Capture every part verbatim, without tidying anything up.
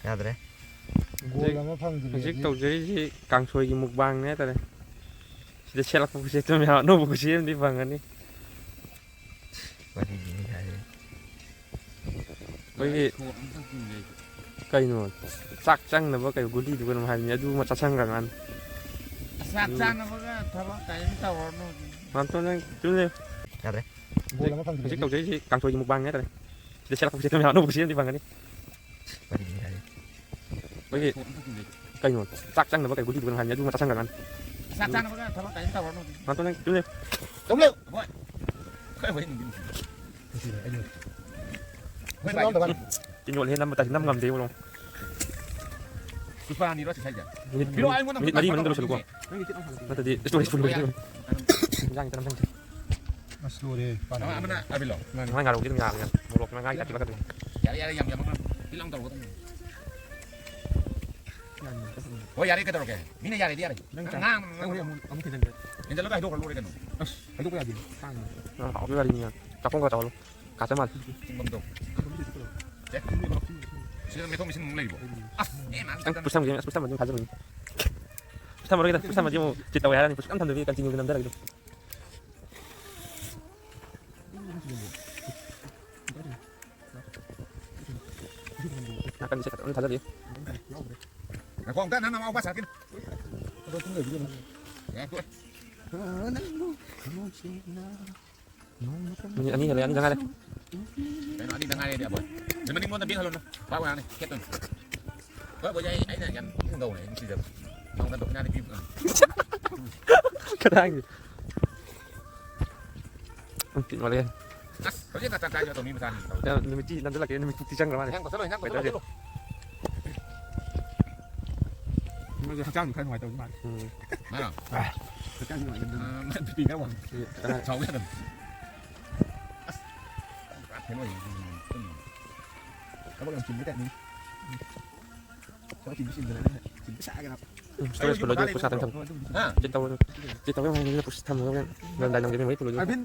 ꯌꯥꯗ꯭ꯔꯦ꯫ ꯒꯣꯜ ꯍꯧꯖꯤꯛ, ꯑꯃ ꯐꯪꯗ꯭ꯔꯤ ꯍꯧꯖꯤꯛ ꯍꯧꯖꯤꯛ꯫ ꯇꯧꯖꯔꯤꯁꯤ ꯀꯥꯡꯁꯣꯏꯒꯤ ꯃꯨꯛꯕꯥꯡꯅꯦ ꯍꯥꯏꯇꯥꯔꯦ꯫ ꯁꯤꯗ ꯁꯦꯠꯂꯛꯄ ꯈꯨꯠꯁꯦꯠꯇꯨ ꯃꯌꯥꯝ ꯑꯅꯧꯕ ꯈꯨꯠꯁꯦꯠ ꯑꯃꯗꯤ ꯐꯪꯒꯅꯤ꯫ ꯋꯥꯔꯤꯗꯤ ꯍꯥꯏꯔꯦ꯫ ꯑꯩꯈꯣꯏꯒꯤ ꯁꯣꯔ ꯑꯝꯇꯪ ꯆꯤꯡꯒꯦ꯫ ꯀꯩꯅꯣ? ꯆꯥꯛ ꯆꯪꯅꯕ ꯀꯩ ꯒꯨꯂꯤꯗꯨ ꯀꯩꯅꯣꯝ ꯍꯥꯏꯕꯅꯤ, ꯑꯗꯨ ꯑꯃ ꯆꯥꯁꯟꯈ꯭ꯔ ꯃꯥꯅꯤ꯫ ꯆꯥꯛ ꯎꯝ꯫ ꯆꯥꯅꯕꯒ ꯊꯕꯛ ꯀꯔꯤꯝ ꯇꯧꯔꯅꯨ꯫ ꯃꯥꯝꯇꯣꯟ, ꯅꯪ ꯇꯨꯃꯤꯟ ꯂꯩꯌꯨ꯫ ꯌꯥꯗ꯭ꯔꯦ꯫ ꯒꯣꯜ ꯑꯃ ꯐꯪꯗ꯭ꯔꯤ ꯍꯧꯖꯤꯛ ꯍꯧꯖꯤꯛ꯫ ꯇꯧꯖꯔꯤꯁꯤ ꯀꯥꯡꯁꯣꯏꯒꯤ ꯃꯨꯛꯕꯥꯡꯅꯦ ꯍꯥꯏꯇꯥꯔꯦ꯫ ꯁꯤꯗ ꯁꯦꯠꯂꯛꯄ ꯈꯨꯠꯁꯦꯠꯇꯨ ꯃꯌꯥꯝ ꯑꯅꯧꯕ ꯈꯨꯠꯁꯦꯠ ꯑꯃꯗꯤ ꯐꯪꯒꯅꯤ꯫ ꯋꯥꯔꯤꯗꯤ ꯍꯥꯏꯔꯦ꯫ ꯑꯩꯈꯣꯏꯒꯤ ꯀꯩꯅꯣ, ꯆꯥꯛ ꯆꯪꯅꯕ ꯀꯩ ꯒꯨꯂꯤꯗꯨ ꯀꯩꯅꯣꯝ ꯍꯥꯏꯕꯅꯤ, ꯑꯗꯨ ꯑꯃ ꯆꯥꯁꯟꯈ꯭ꯔ ꯃꯥꯅꯤ꯫ ꯆꯥꯛ ꯆꯥꯅꯕꯒ ꯊꯕꯛ ꯀꯔꯤꯝ ꯇꯧꯔꯅꯨ꯫ ꯃꯥꯝꯇꯣꯟ, ꯅꯪ ꯇꯨꯃꯤꯟ ꯂꯩꯌꯨ꯫ ꯇꯨꯃꯤꯟ ꯂꯩꯌꯨ꯫ ꯍꯣꯏ꯫ ꯈꯔ ꯍꯣꯏ, ꯅꯨꯡꯗꯤ ꯅꯨꯡꯁꯤ꯫ ꯍꯣꯏ, ꯚꯥꯏ꯫ ꯇꯤꯟ ꯌꯣꯠꯂꯦ, ꯅꯝꯕ ꯇꯥꯏ, ꯅꯝ ꯉꯝꯗꯦ, ꯏꯕꯨꯡꯉꯣ꯫ ꯂꯨꯄꯥ ꯑꯅꯤꯔꯣ ꯁꯤ ꯁꯥꯏꯁꯦ? ꯃꯤꯅꯤꯠ, ꯄꯤꯔꯛꯑꯣ, ꯑꯩꯉꯣꯟꯗ ꯃꯤꯅꯤꯠ ꯃꯔꯤ ꯃꯅꯨꯡꯗ ꯂꯣꯏꯁꯤꯜꯂꯨꯀꯣ꯫ ꯅꯪꯒꯤ ꯈꯤꯇꯪ ꯍꯜꯂꯛꯀꯦ꯫ ꯅꯠꯇ꯭ꯔꯗꯤ storage full ꯂꯣꯏꯗꯣꯏꯅꯤ꯫ ꯏꯟꯖꯥꯡ ꯈꯤꯇꯪ ꯆꯪꯗꯦ꯫ ꯑꯁ, ꯂꯣꯏꯔꯦ꯫ ꯑꯃ-, ꯑꯃꯅ ꯑꯕꯤꯜꯂꯣ? ꯃꯥꯏ ꯉꯥꯔꯧꯗꯤ ꯑꯗꯨꯝ ꯌꯥꯕꯅꯦ꯫ ꯃꯣꯔꯣꯛ ꯃꯉꯥꯒꯤ ꯇꯥꯏꯞꯇ ꯂꯥꯛꯀꯗꯣꯏꯅꯤ꯫ ꯌꯥꯔꯦ, ꯌꯥꯔꯦ, ꯌꯥꯝ ꯌꯥꯝꯃꯛꯀꯅꯨ꯫ ꯄꯤꯠ ꯂꯥꯎ ꯇꯧꯔꯛꯀꯗꯕꯅꯤ꯫ ꯍꯣꯏ, ꯌꯥꯔꯦ, ꯀꯩꯗꯧꯔꯒꯦ? ꯃꯤꯅ ꯌꯥꯔꯦꯗꯤ ꯌꯥꯔꯦ꯫ ꯅꯪ ꯅꯪ ꯆꯥ-, ꯉꯥꯡ-, ꯅꯪ ꯍꯣꯔꯦꯟ ꯑꯃꯨꯛ, ꯑꯃꯨꯛ ꯊꯤꯖꯤꯟꯒꯦ꯫ ꯍꯦꯟꯖꯜꯂꯒ ꯍꯥꯏꯗꯣꯛꯈ꯭ꯔ ꯂꯣꯏꯔꯦ ꯀꯩꯅꯣ꯫ ꯑꯁ, ꯍꯥꯏꯗꯣꯛꯄ ꯌꯥꯗꯦ꯫ ꯇꯥꯡꯉꯤ꯫ ꯌꯥꯝ ꯍꯥꯎꯕꯩ ꯋꯥꯔꯤꯅꯤ꯫ ꯆꯥꯛꯈꯨꯝꯒ ꯆꯥꯎꯍꯜꯂꯣ꯫ ꯀꯥꯆ ꯃꯥꯜꯂꯦ꯫ ꯆꯤꯡꯕꯝꯗꯣ꯫ ꯁꯦ꯫ ꯁꯤꯗ ꯃꯦꯠꯊꯣꯛ ꯃꯦꯠꯁꯤꯟ ꯑꯃꯨꯛ ꯂꯩꯔꯤꯕꯣ? ꯑꯁ, ꯑꯦ, ꯃꯥ ꯈꯤꯇꯪ ꯈꯤꯇꯪ ꯄꯨꯁꯟꯒꯦ, ꯑꯁ, ꯄꯨꯁꯟꯕꯗꯤ ꯑꯗꯨꯝ ꯊꯥꯖꯕꯅꯤ꯫ ꯄꯨꯁꯟꯕꯔꯣꯏꯒꯦꯗ, ꯄꯨꯁꯟꯕꯗꯤ ꯑꯃꯨꯛ ꯆꯤꯠ ꯇꯧꯋꯦ ꯍꯥꯏꯔꯅꯤ, ꯄꯨꯁꯟ ꯊꯝꯗꯕꯤ continue ꯅꯝꯊꯔꯒꯦ ꯑꯗꯨꯝ꯫ ꯅꯥꯀꯟꯁꯦ ꯈꯤꯇꯪ ꯊꯥꯖꯗꯦ꯫ ꯉꯥꯏꯈꯣ, ꯑꯝꯇ ꯅꯪ ꯅꯃꯥ ꯃꯄꯥ ꯁꯥꯔꯛꯈꯤꯅꯨ꯫ ꯌꯥꯔꯦ, ꯇꯣꯛꯑꯦ꯫ ꯃꯤꯅꯤꯠ ꯑꯅꯤ ꯍꯦꯜꯂꯦ, ꯑꯅꯤꯗ ꯉꯥꯏꯔꯦ꯫ ꯀꯩꯅꯣ, ꯑꯅꯤꯗ ꯉꯥꯏꯔꯦꯗꯤ ꯑꯕꯣꯏ꯫ ꯃꯅꯤꯡꯂꯣꯝꯗ ꯕꯦꯛ ꯍꯜꯂꯣꯅ꯫ ꯄꯥꯛ ꯋꯥꯅꯤ, ꯈꯦꯠꯇꯣꯏꯅꯤ꯫ ꯍꯣꯏ, ꯕꯣꯏ, ꯑꯩ, ꯑꯩꯅ ꯌꯥꯝ ꯊꯤ ꯇꯧꯕꯅꯦ, ꯑꯩ ꯅꯨꯡꯁꯤꯖꯕ꯫ ꯅꯉꯣꯟꯗ ꯗꯣꯛꯈꯤꯅꯥꯗꯤ ꯄꯤꯕ ꯉꯝꯗꯦ꯫ ꯀꯗꯥꯏꯒꯤ? ꯎꯝ, ꯄꯤꯛꯃꯜꯂꯦ꯫ ꯑꯁ, ꯍꯧꯖꯤꯛ ꯈꯛꯇ ꯆꯥꯛ ꯆꯥꯏꯁꯨ ꯇꯧꯅꯤ ꯃꯆꯥꯅꯤ꯫ ꯌꯥꯝ ꯅꯨꯃꯤꯠꯇꯤ ꯅꯝꯁꯤꯜꯂꯛꯀꯦ, ꯅꯨꯃꯤꯠ ꯄꯨꯛꯇꯤ ꯆꯪꯈ꯭ꯔ ꯃꯥꯜꯂꯦ꯫ ꯍꯦꯟ ꯀꯣꯠꯁꯜꯂꯣ, ꯍꯦꯟ ꯀꯣꯠꯁꯜꯂꯣ, ꯀꯩꯗꯧꯔꯒꯦ? ꯀꯣꯠꯁꯜꯂꯣ꯫ ꯃꯣꯏꯁꯦ ꯍꯛꯆꯥꯡꯁꯨ ꯈꯔ ꯅꯨꯡꯉꯥꯏꯇꯕ ꯃꯥꯜꯂꯦ꯫ ꯎꯝ꯫ ꯃꯥꯔꯣ? ꯑꯥ꯫ ꯍꯛꯆꯥꯡꯁꯨ ꯅꯨꯡꯉꯥꯏꯇꯕ꯫ ꯑꯥ, ꯃꯥ ꯕꯤ ꯄꯤ ꯈꯔ ꯋꯥꯡ꯫ ꯑꯦ, ꯀꯅꯥ? ꯆꯥꯎ ꯌꯥꯗꯕ꯫ ꯑꯁ, ꯄꯨꯔꯥ ꯐꯦꯜ ꯑꯣꯏꯌꯦ꯫ ꯊꯕꯛ ꯌꯥꯝ ꯆꯤꯟꯕ ꯇꯥꯏꯞꯅꯤ꯫ ꯊꯕꯛ ꯆꯤꯟꯕ ꯆꯤꯟꯗꯅ ꯆꯤꯟꯕ ꯁꯥꯒꯦꯔꯥ꯫ ꯎꯝ, storage full ꯑꯣꯏꯗꯣꯏ ꯄꯨꯁꯥ ꯇꯪ ꯊꯝ꯫ ꯍꯥ? ꯆꯤꯠ ꯇꯧꯔꯣ꯫ ꯆꯤꯠ ꯇꯧꯔꯣ, ꯍꯥꯏꯕꯅꯤꯅ ꯄꯨꯁꯥ ꯊꯝꯃꯒ ꯍꯣꯔꯦꯟ ꯂꯣꯏꯔꯝꯗꯥꯏ ꯅꯝꯒꯦ, memory full ꯑꯣꯏꯗꯣꯏ꯫ ꯑꯔꯕꯤꯟ꯫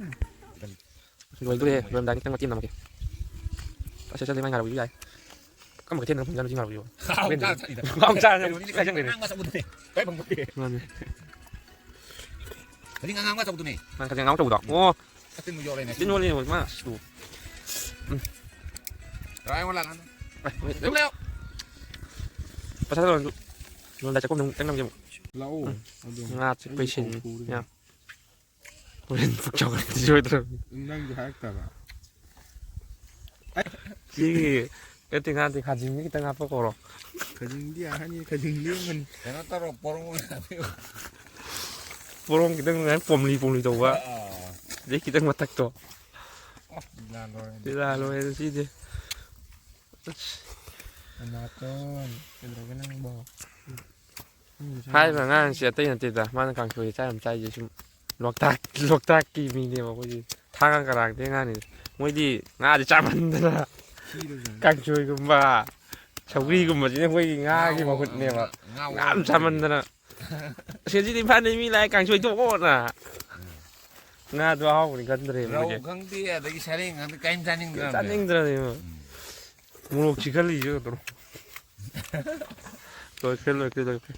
ꯂꯣꯏꯗꯣꯔꯦ, ꯂꯣꯏꯔꯝꯗꯥꯏ ꯈꯤꯇꯪ ꯃꯇꯦꯛ ꯅꯝꯃꯒꯦ꯫ ꯑꯁ, ꯑꯁ, ꯑꯁ, ꯃꯥꯏ ꯉꯥꯏꯔꯥꯎꯕꯤꯕ ꯌꯥꯏ꯫ ꯀꯔꯝꯕ ꯀꯩꯊꯦꯜꯗ ꯐꯪꯖꯥꯠꯅꯣ ꯁꯤ ꯉꯥ ꯐꯥꯎꯕ? ꯍꯥꯎ, ꯆꯥ, ꯆꯥꯅꯤꯗ꯫ ꯍꯥꯎ, ꯆꯥꯅꯤ꯫ ꯀꯩꯅꯣꯅꯤꯅꯦ, ꯀꯩꯅꯣ, ꯑꯉꯥꯡꯕ ꯑꯆꯧꯕꯗꯨꯅꯦ꯫ ꯀꯥꯏ ꯐꯪꯕ? ꯃꯥꯅꯦ꯫ ꯀꯔꯤ ꯑꯉꯥꯡꯕ ꯑꯆꯧꯕꯗꯨꯅꯦ? ꯃꯥꯅꯦ, ꯀꯔꯤ ꯑꯉꯥꯡꯕ ꯑꯆꯧꯕꯗꯣ? ꯑꯣ꯫ ꯑꯇꯤꯟꯕ ꯌꯣꯜꯂꯦꯅꯦ꯫ ꯑꯇꯤꯟ ꯌꯣꯜꯂꯦ, ꯃꯥ, ꯑꯁ, ꯇꯨ꯫ ꯎꯝ꯫ ꯂꯥꯛꯑꯣ, ꯑꯩꯉꯣꯟꯗ ꯂꯥꯛꯑꯣ꯫ ꯑꯦ, ꯃꯤ, ꯂꯥꯛꯑꯣ꯫ ꯄꯩꯁꯥ ꯇꯧꯔꯁꯨ꯫ ꯌꯣꯜꯂꯝꯗꯥꯏ ꯆꯥꯛꯈꯨꯝꯗ ꯑꯃꯨꯛ ꯆꯪꯉꯝꯒꯦ ꯑꯃꯨꯛ꯫ ꯂꯥꯛꯑꯣ꯫ ꯎꯝ꯫ ꯑꯗꯨꯝ꯫ ꯉꯥ ꯆꯤꯛꯄꯩ ꯑꯩꯒꯤ ꯁꯤꯟ꯫ ꯄꯥꯎ ꯄꯨꯔꯦ꯫ ꯌꯥ꯫ ꯍꯣꯔꯦꯟ ꯄꯨꯛ ꯆꯥꯎꯒꯠꯂꯛꯄꯗꯤ ꯁꯣꯏꯗ꯭ꯔꯕꯅꯤ꯫ ꯅꯪꯁꯨ ꯍꯥꯏꯔꯛꯇꯕ꯫ ꯁꯤꯒꯤ ꯅꯠꯇꯦ, ꯉꯥꯗꯤ ꯈꯥꯖꯤꯡꯗꯤ ꯈꯤꯇꯪ ꯍꯥꯞꯄ ꯀꯧꯔꯣ꯫ ꯈꯖꯤꯡꯗꯤ ꯌꯥꯔꯅꯤ, ꯈꯖꯤꯡ ꯂꯦꯡꯒꯅꯤ꯫ ꯀꯩꯅꯣ ꯇꯧꯔꯣ, ꯄꯣꯔꯣꯡ ꯑꯣꯏꯅ ꯍꯥꯞꯄꯤꯌꯨ꯫ ꯄꯣꯔꯣꯡ ꯈꯤꯇꯪ ꯑꯗꯨꯃꯥꯏꯅ ꯄꯣꯝꯂꯤ ꯄꯣꯝꯂꯤ ꯇꯧꯕ꯫ ꯑꯥ꯫ ꯑꯗꯩ ꯈꯤꯇꯪ ꯃꯊꯛꯇꯣ꯫ ꯑꯁ, ꯂꯤꯂꯥ ꯂꯣꯏꯔꯦ꯫ ꯂꯤꯂꯥ ꯂꯣꯏꯔꯦ ꯁꯤꯗꯤ꯫ ꯑꯁ꯫ ꯅꯥꯇꯣꯟ, ꯀꯩꯗꯧꯔꯒꯦ ꯅꯪꯕꯣ? ꯍꯥꯏꯔꯤꯕ ꯑꯉꯥꯡꯁꯦ ꯑꯇꯩ ꯅꯠꯇꯦꯗ, ꯃꯥꯅ ꯀꯥꯡꯁꯣꯏ ꯆꯥ ꯌꯥꯝ ꯆꯥꯏꯁꯦ ꯁꯨꯝ ꯂꯣꯛꯇꯥꯛ, ꯂꯣꯛꯇꯥꯛꯀꯤ ꯃꯤꯅꯦꯕ ꯑꯩꯈꯣꯏꯁꯦ꯫ ꯊꯥꯡꯒ ꯀꯔꯥꯡꯗꯩ ꯑꯉꯥꯡꯅꯤ꯫ ꯃꯣꯏꯗꯤ ꯉꯥꯗꯤ ꯆꯥꯃꯟꯗꯅ ꯀꯥꯡꯁꯣꯏꯒꯨꯝꯕ, ꯁꯧꯒ꯭ꯔꯤꯒꯨꯝꯕꯁꯤꯅ ꯑꯩꯈꯣꯏꯒꯤ ꯉꯥꯒꯤ ꯉꯥ, ꯃꯍꯨꯠꯅꯦꯕ꯫ ꯉꯥ, ꯉꯥ ꯌꯥꯝ ꯆꯥꯃꯟꯗꯅ꯫ ꯑꯁ, ꯉꯁꯤꯗꯤ ꯏꯝꯐꯥꯜꯗꯩ ꯃꯤ ꯂꯥꯛꯑꯦ ꯀꯥꯡꯁꯣꯏ ꯊꯣꯡꯉꯣꯅ꯫ ꯉꯥꯗꯣ ꯑꯍꯥꯎꯕꯅꯤ ꯈꯟꯗ꯭ꯔꯦꯕ ꯔꯧ ꯃꯣꯏꯁꯦ꯫ ꯈꯪꯗꯦ, ꯑꯗꯒꯤ ꯁꯔꯦꯡ ꯈꯪꯗꯦ, ꯀꯔꯤꯝ ꯆꯥꯅꯤꯡꯗ꯭ꯔꯕꯅꯦ꯫ ꯆꯥꯅꯤꯡꯗ꯭ꯔꯕꯅꯦꯕ꯫ ꯎꯝ꯫ ꯃꯣꯔꯣꯛ ꯆꯤꯛꯍꯜꯂꯤꯁꯦ ꯀꯩꯗꯧꯔꯣ? ꯂꯣꯏꯈ꯭ꯔꯦ, ꯂꯣꯏꯈ꯭ꯔꯦ, ꯂꯣꯏꯈ꯭ꯔꯦ꯫